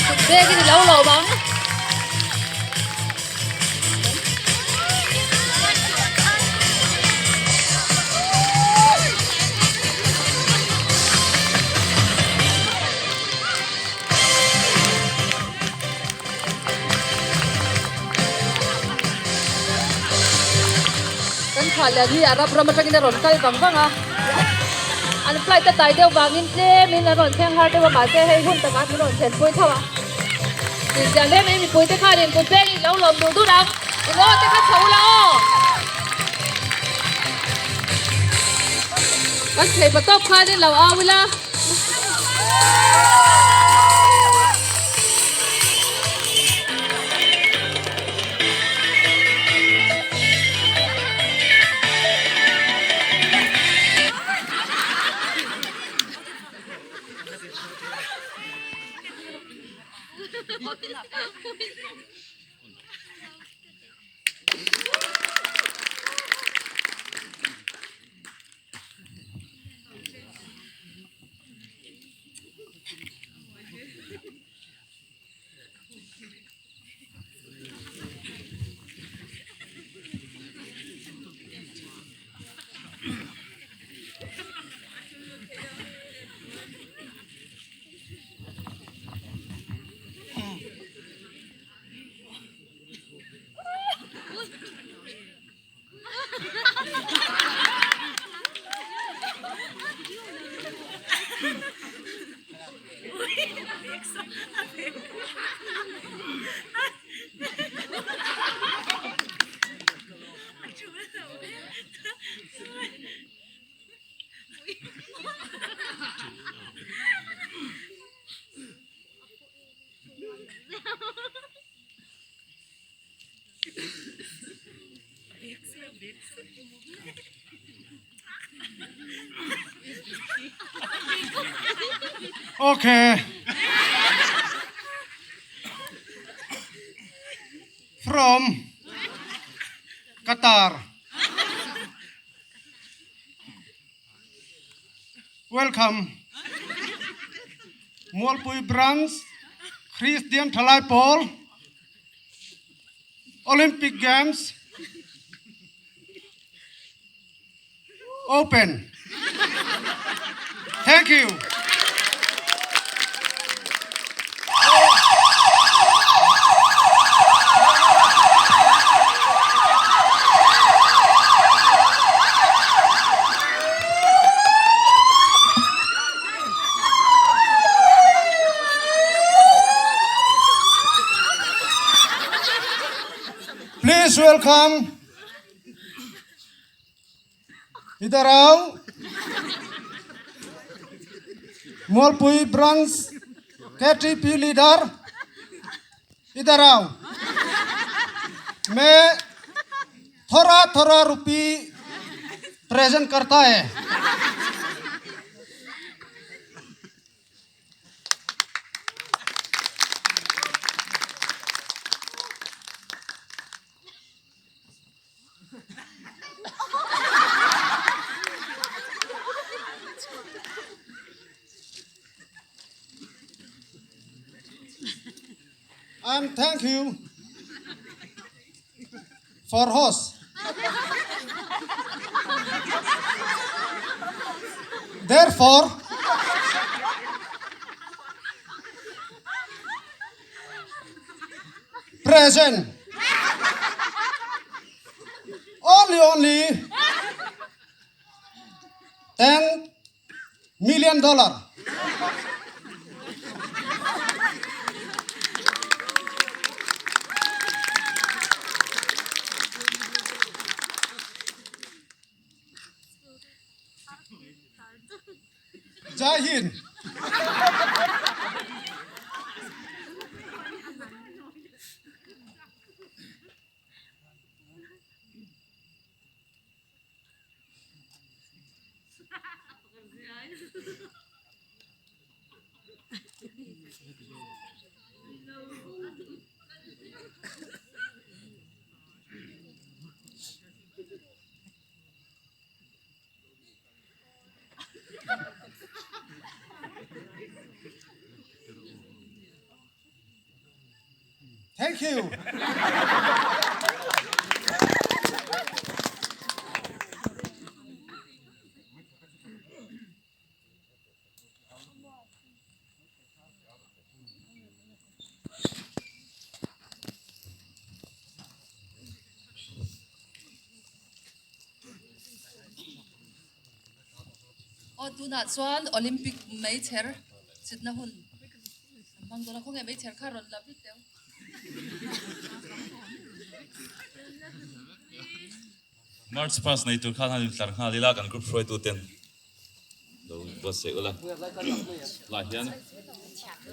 Kutbengin i lo lawm ang. Kan thlah lian hi Arab ram atangin a rawn kal vang vang a, an flight a tlai deuh vangin tlemin an rawn thleng har deuh a mahse hei hun takah min rawn thlenpui tho a. Inziah hle mai mipuite khanin kut vengin lo lawm dur dur ang, in aw te kha chho ula aw. Kan thei pa tawp khanin lo au ila. Okay. From Qatar. Welcome. Mualpui Branch Christian Thalai Pawl Olympic Games Open. Thank you. Please welcome इधर आओ Mualpui branch KTP leader इधर आओ मैं थोड़ा थोड़ा रुपी प्रेजेंट करता है And thank you for host. Therefore, present only only 10 million dollar. Jai Hind. Thank you. Aw tunah chuan Olympic meichher chhitna hun an hmang dawn a, khawnge meichher kha rawn la vit teu. March pass nei tur khan han intlar nghal ila kan group hruaitu ten lo buatsaih ula lah hian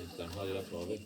intlar nghal ila thaw vek.